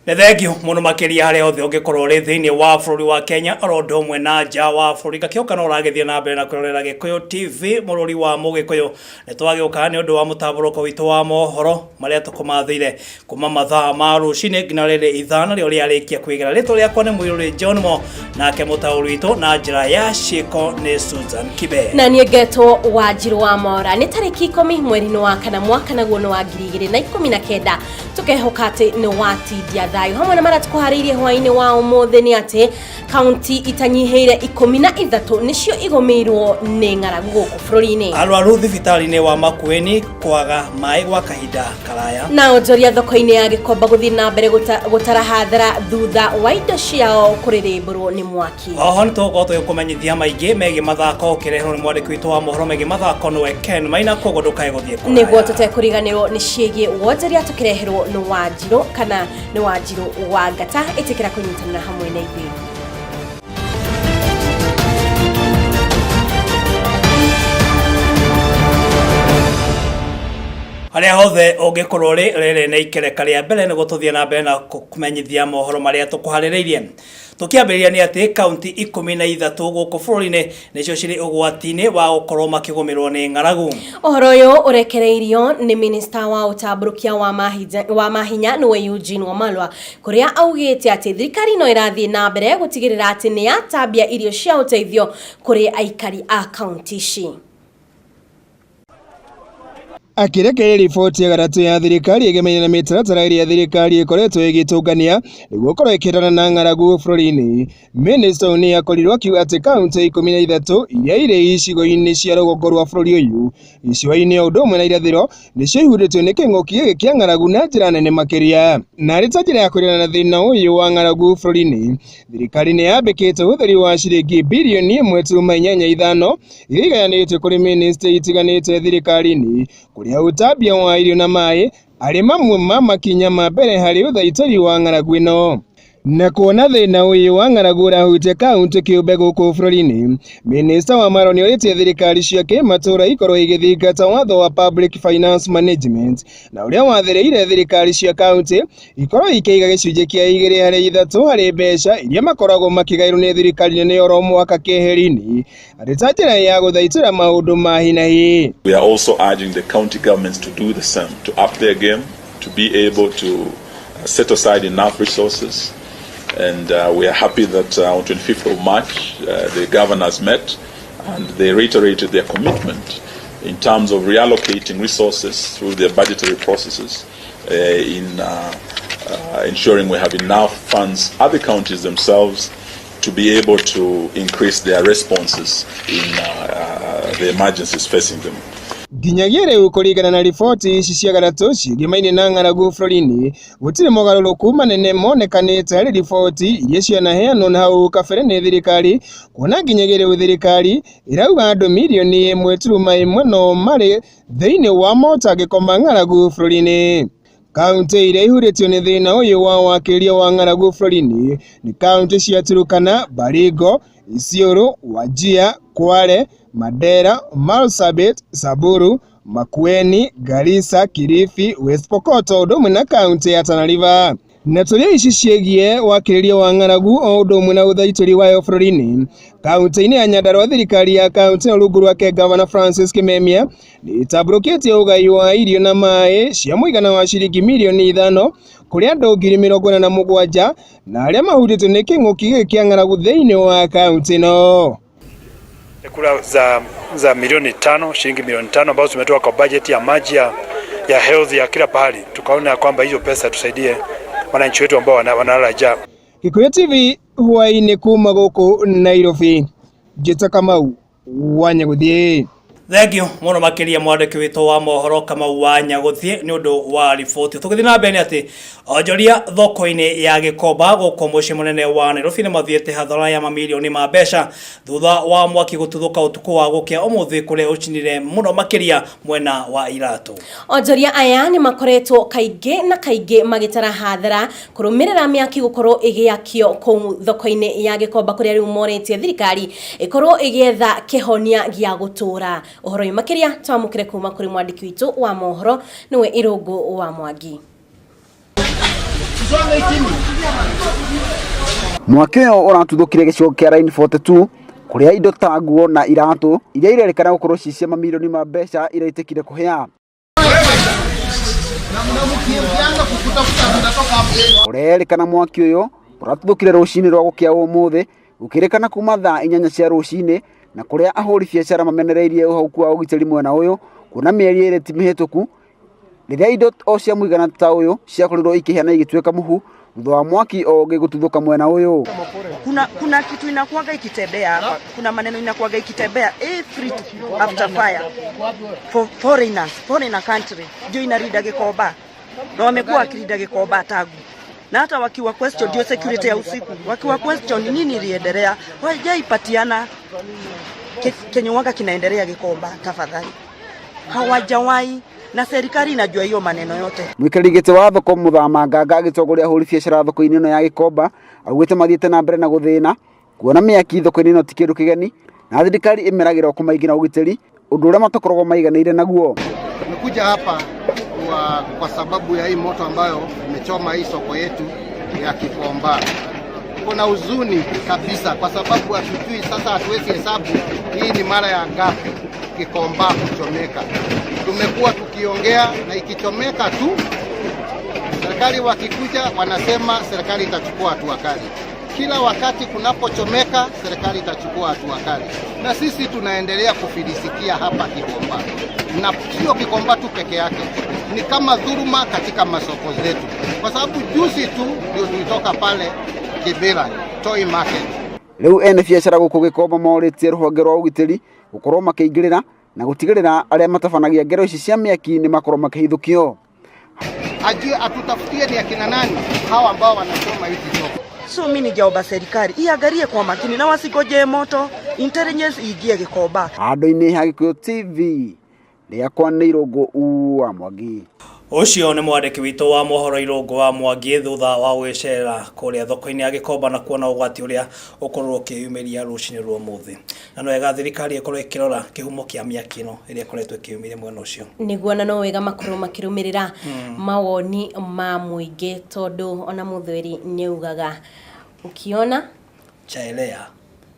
Nĩ thengio mũno makĩria harĩa hothe ũngĩkorwo ũrĩ thĩinĩ wa bũrũri wa Kenya oro ũndũ ũmwe na nja wa bũrũri. Ngakĩhoka no ũragĩthiĩ na mbere na kwĩrorera Gĩkũyũ TV mũrũri wa Mũgĩkũyũ. Nĩ twagĩũka nĩ ũndũ wa mũtambũrũko witũ wa mohoro marĩa tũkũmathĩire kuma mathaa ma rũcinĩ nginya rĩrĩ ithaa narĩo rĩarĩkia kwĩgera. Rĩtwa rĩakwa nĩ Mũirũrĩ John Mo, nake mũtaũri witũ na njĩra ya ciĩko nĩ Susan Kibe. Na niĩ ngetwo Wanjirũ wa Mora. Nĩ tarĩki 10 mweri-inĩ wa kana mwaka naguo nĩ wa 2019. Tũkehoka atĩ nĩ watindia thayũ hamwe na marĩa tũkũharĩirie hwaĩ-inĩ wa ũmũthĩ nĩ atĩ kaunti itanyihĩire 13 nĩcio igũmĩirwo nĩ ng'aragu gũkũ bũrũri-inĩ. Arwaru thibitarĩ-inĩ wa Makueni kwaga maĩ gwa kahinda karaya. Na onjoria thoko-inĩ ya Gĩkomba gũthiĩ na mbere gũtara hathara thutha wa indo ciao kũrĩrĩmbũrwo nĩ mwaki. Oho nĩ tũgũkorwo tũgĩkũmenyithia maingĩ megiĩ mathako ũkĩreherwo nĩ mwandĩki witũ wa mohoro megiĩ mathako nĩwe Ken Maina, koguo ndũkae gũthiĩ kũraya. Nĩguo tũtekũriganĩrwo nĩ ciĩgiĩ wonjoria tũkĩreherwo nĩ Wanjirũ kana nĩ Wanjirũ wa Ngata, ĩtĩkĩra kũnyitanĩra hamwe na ithuĩ. Harĩa hothe ũngĩkorwo ũrĩ, rĩrĩ nĩ ikereka rĩa mbere nĩguo tũthiĩ na mbere na kũmenyithia mohoro marĩa tũkũharĩrĩirie. Tũkĩambĩrĩria nĩ atĩ kaunti 13 gũkũ bũrũri-inĩ nĩcio cirĩ ũgwati-inĩ wa gũkorwo makĩgũmĩrwo nĩ ng'aragu. Ũhoro ũyũ ũrekereirio nĩ minista wa ũtambũrũkia wa mahinya nĩwe Eugene Wamalwa, kũrĩa augĩte atĩ thirikari no ĩrathiĩ na mbere gũtigĩrĩra atĩ nĩ yatambia irio cia ũteithio kũrĩ aikari a kaunti ici. Akĩrekereria riboti ya gatatũ ya thirikari ĩgemeire na mĩtaratara ĩrĩa thirikari ĩkoretwo ĩgĩtũngania nĩguo gũkorwo ĩkĩhũrana na ng'aragu bũrũri-inĩ, Minista ũyũ nĩ akorirwo akiuga atĩ kauntĩ 13 iria irĩ icigo-inĩ cia rũgongo rwa bũrũri ũyũ, gĩcũa-inĩ o ũndũ ũmwe na irathĩro, nĩcio ihutĩtio nĩ kĩng'ũki gĩkĩ kĩa ng'aragu na njĩra nene makĩria. Na arĩ ta njĩra ya kũrũa na thĩna ũyũ wa ng'aragu bũrũri-inĩ, thirikari nĩ yambĩkĩte ũhũthĩri wa ciringi birioni 1.85 iria igayanĩtio kũrĩ mĩnĩstrĩ itiganĩte thirikari-inĩ, kũrĩa ũtambia wa irio na maĩ arĩ mamwe ma makinya ma mbere harĩ ũthaitĩri wa ng'aragu ĩno. Na kuona thĩna ũyũ wa ng'aragu ũrahutia kauntĩ kĩũmbe gũkũ bũrũri-inĩ, Minista Wamalwa nĩorĩtie thirikari cia kĩmatũra ikorwo igĩthingata watho wa Public Finance Management na ũrĩa wathĩrĩire thirikari cia kauntĩ ikorwo ikĩiga gĩcunjĩ kĩa 2 harĩ 3 harĩ mbeca iria makoragwo makĩgaĩrwo nĩ thirikari nene oro mwaka keheri-inĩ arĩ ta njĩra ya gũthaitĩra maũndũ ma hi na hi. We are also urging the county governments to do the same, to up their game, to be able to set aside enough resources. And we are happy that on 25th of March, the governors met and they reiterated their commitment in terms of reallocating resources through their budgetary processes in ensuring we have enough funds at the counties themselves to be able to increase their responses in the emergencies facing them. Nginyagia rĩu kũringana na riboti ici cia gatatũ ciĩgĩmaine na ng'aragu bũrũri-inĩ, gũtirĩ mogarũrũku manene monekanĩte harĩ riboti iria cianaheanwo na hau kabere nĩ thirikari, kuona nginyagia rĩu thirikari ĩrauga andũ mirioni 1.1 no marĩ thĩinĩ wa motangĩko ma ng'aragu bũrũri-inĩ. Kaunti iria ihurĩtio nĩ thĩna ũyũ wa wakĩria wa ng'aragu bũrũri-inĩ nĩ kaunti cia Turkana, Baringo, Isiolo, Wajir, Kwale, Mandera, Marsabit, Samburu, Makueni, Garissa, Kilifi, West Pokot o ũndũ ũmwe na kaunti ya Tana River. Na tũrĩa ici ciĩgiĩ wakĩrĩria wa ng'aragu o ũndũ ũmwe na ũthaitĩri wayo bũrũri-inĩ, kaunti-inĩ ya Nyandarua thirikari ya kaunti na rungu rwake Gavana Francis Kimemia nĩ ĩtambũrũkĩtie ũgai wa irio na maĩ cia mũigana wa ciringi mirioni 5 kũrĩ andũ 47,000 na arĩa mahutĩtio nĩ kĩng'ũki gĩkĩ kĩa ng'aragu thĩinĩ wa kaunti ĩno. Kura za milioni 5, shilingi milioni 5 ambazo tumetoa kwa bajeti ya maji ya health ya kila pahali. Tukaona ya kwamba hizo pesa tusaidie wananchi wetu ambao wanalala njaa. Gikuyu TV hwaĩ-inĩ kuma gũkũ Nairobi, Njĩta Kamau wa Nyagũthiĩ. Thengio mũno makĩria mwandĩki witũ wa mohoro Kamau wa Nyagũthiĩ nĩ ũndũ wa riboti. Tũgĩthiĩ na mbere nĩ atĩ onjoria thoko-inĩ ya Gĩkomba gũkũ mũciĩ mũnene wa Nairobi nĩ mathiĩte hathara ya mamirioni ma mbeca thutha wa mwaki gũtuthũka ũtukũ wa gũkĩa ũmũthĩ kũrĩa ũcinire mũno makĩria mwena wa iratũ. Onjoria aya nĩ makoretwo kaingĩ na kaingĩ magĩtara hathara kũrũmĩrĩra mĩaki gũkorwo ĩgĩakio kũu thoko-inĩ ya Gĩkomba kũrĩa rĩu morĩtie thirikari ĩkorwo ĩgĩetha kĩhonia gĩa gũtũũra. Ũhoro ũyũ makĩria twamũkĩre kuma kũrĩ mwandĩki witũ wa mohoro nĩwe Irũngũ wa Mwangi. Mwaki ũyũ ũratuthũkire gĩcigo kĩa Line 42 kũrĩa indo ta nguo na iratũ iria irerĩkana gũkorwo ci cia mamirioni ma mbeca iraitĩkire kũhĩa. Ũrerĩkana mwaki ũyũ ũratuthũkire rũcinĩ rwa gũkĩa ũmũthĩ gũkĩrĩkana kuma thaa 8 cia rũcinĩ na kũrĩa ahũri biacara mamenereirie ũhauku wa ũgitĩri mwena ũyũ kuona mĩeri 2 ti mĩhĩtũku rĩrĩa indo o cia mũigana ta ũyũ ciakorirwo ikĩhĩa na igĩtuĩka mũhu thutha wa mwaki o ũngĩ gũtuthũka mwena ũyũ. Kuna kitu inakuwaga ikitembea hapa, kuna maneno inakuwaga ikitembea every after fire for foreigners, foreigner country ndio inarinda Gikomba, na wamekuwa wakirinda Gikomba tangu, na hata wakiwa question ndio security ya usiku, wakiwa question nini iliendelea, hawajaipatiana kenye waga kinaendelea Gikomba. Tafadhali, hawajawahi na serikali inajua hiyo maneno yote. Mũikarĩri gĩtĩ wa thoko Mũthama Nganga agĩtongoria ahũri biacara thoko-inĩ ĩno ya Gikomba augĩte mathiĩte na mbere na gũthĩna kuona mĩaki thoko-inĩ ĩno ti kĩndũ kĩgeni na thirikari ĩmeragĩra o kũmaigĩra ũgitĩri ũndũ ũrĩa matakoragwo maiganĩire naguo. Tumekuja hapa kwa sababu ya hii moto ambayo imechoma hii soko yetu ya Gikomba. Kuna huzuni kabisa kwa sababu hatujui sasa, hatuwezi hesabu hii ni mara ya ngapi Gikomba kuchomeka. Tumekuwa tukiongea na ikichomeka tu serikali wakikuja wanasema serikali itachukua hatua kali. Kila wakati kunapochomeka serikali itachukua hatua kali, na sisi tunaendelea kufilisikia hapa Gikomba, na sio Gikomba tu peke yake, ni kama dhuluma katika masoko zetu, kwa sababu juzi tu ndio tulitoka pale Kibera Toy Market. Rĩu ene biacara gũkũ Gikomba morĩtie rũhonge rwa ũgitĩri gũkorwo makĩingĩrĩra na gũtigĩrĩra arĩa matabanagia ngero ici cia mĩaki nĩ makorwo makĩhithũkio. Ajue atutafutie ni akina nani hawa ambao wanachoma hizi soko. So mimi ningeomba serikali iangalie kwa makini na wasingoje moto, intelligence iingie Gikomba. Handũ-inĩ ha Gĩkũyũ TV rĩakwa nĩ Irũngũ wa Mwangi. Ũcio nĩ mwandĩki witũ wa mohoro Irũngũ wa Mwangi thutha wa gwĩcerera kũrĩa thoko-inĩ ya Gikomba na kuona ũgwati ũrĩa ũkorwo ũkĩyumĩria rũcinĩ rwa ũmũthĩ. Na no wega thirikari ĩkorwo ĩkĩrora kĩhumo kĩa mĩaki ĩno ĩrĩa ĩkoretwo ĩkĩyumĩria mwena ũcio. Nĩguo na no wega makorwo makĩrũmĩrĩra mawoni ma mũingĩ tondũ ona mũthweri nĩaugaga ukiona chaelea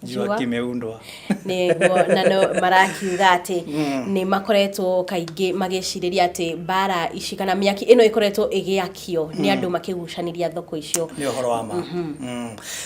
jua kimeundwa. Nĩguo, na no marakiuga atĩ nĩ makoretwo kaingĩ magĩcirĩria atĩ mbara ici kana mĩaki ĩno ĩkoretwo ĩgĩakio nĩ andũ makĩgucanĩria thoko icio. Nĩ ũhoro wa ma.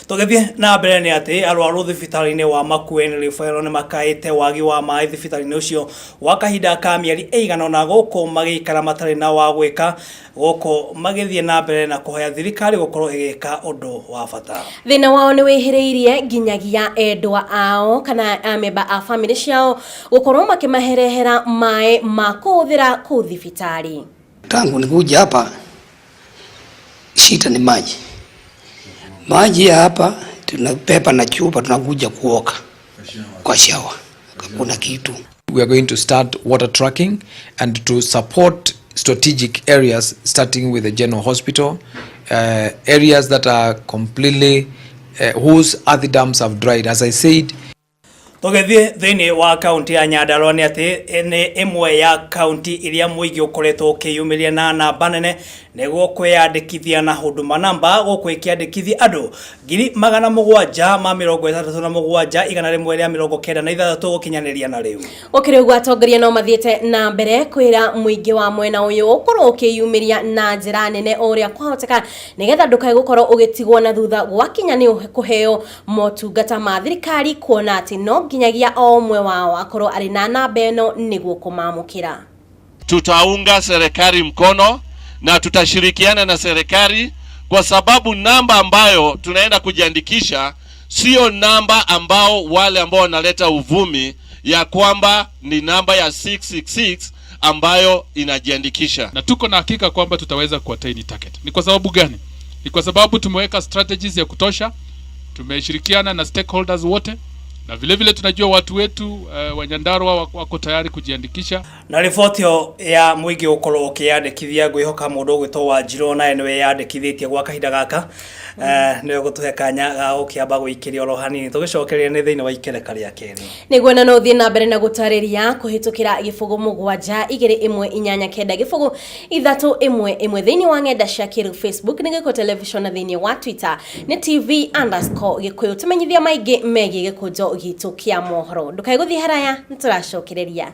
Tũgĩthiĩ na mbere nĩ atĩ arwaru thibitarĩ-inĩ wa Makueni Referral nĩ makaĩte wagi wa maĩ thibitarĩ-inĩ ũcio wa kahinda ka mĩeri ĩigana ũna gũkũ magĩikara matarĩ na wa gwĩka gũkũ magĩthiĩ na mbere na kũhoya thirikari gũkorwo ĩgĩka ũndũ wa bata. Thĩna wao nĩ wĩhĩrĩirie nginyagia endwa ao kana amemba a famĩlĩ ciao gũkorwo makĩmaherehera maĩ ma kũhũthĩra kũu thibitarĩ. Tangu nikuja hapa shida ni maji. Maji ya hapa tunapepa na chupa tunakuja kuoka kwa shower. Hakuna kitu. We are going to start water tracking and to support strategic areas, starting with the General Hospital, areas that are completely, whose earth dams have dried. As I said, Tũgĩthiĩ thĩinĩ wa kaunti ya Nyandarua nĩ atĩ nĩ ĩmwe ya kaunti iria mũingĩ ũkoretwo ũkĩyumĩria na namba nene nĩguo kwĩyandĩkithia na Huduma Namba gũkũ ĩkĩandĩkithia andũ 767,196 gũkinyanĩria na rĩu. Gũkĩrĩ ũguo atongoria no mathiĩte na mbere kwĩra mũingĩ wa mwena ũyũ ũkorwo ũkĩyumĩria na njĩra nene o ũrĩa kwahoteka nĩgetha ndũkae gũkorwo ũgĩtigwo na thutha gwakinya nĩ kũheo motungata ma thirikari kuona atĩ no nginyagia o ũmwe wao akorwo arĩ na namba ĩno nĩguo kũmamũkĩra. Tutaunga serikali mkono na tutashirikiana na serikali kwa sababu namba ambayo tunaenda kujiandikisha sio namba ambao wale ambao wanaleta uvumi ya kwamba ni namba ya 666 ambayo inajiandikisha. Na tuko na hakika kwamba tutaweza kuattain target. Ni kwa sababu gani? Ni kwa sababu tumeweka strategies ya kutosha, tumeshirikiana na stakeholders wote, Na vile vile tunajua watu wetu wa Nyandarua wako tayari kujiandikisha. Na riboti ĩyo ya mũingĩ gũkorwo ũkĩyandĩkithia, ngwĩhoka mũndũ ũgwĩtwo Wanjirũ naye nĩwe yandĩkithĩtie gwa kahinda gaka. Nĩwe gũtũhe kanya ga gũkĩamba gũikĩria oro hanini, tũgĩcokereria nĩ thĩinĩ wa ikereka rĩa kerĩ. Nĩguo, na no ũthiĩ na mbere na gũtarĩria kũhĩtũkĩra 0721890 311 thĩinĩ wa ng'enda cia kĩrĩu. Facebook nĩ Gĩkũ Television, na thĩinĩ wa Twitter nĩ TV_Gĩkũyũ. Tũmenyithia maingĩ megiĩ gĩkũnjo gitũ kĩa mohoro. Ndũkae gũthiĩ haraya, nĩ tũracokereria.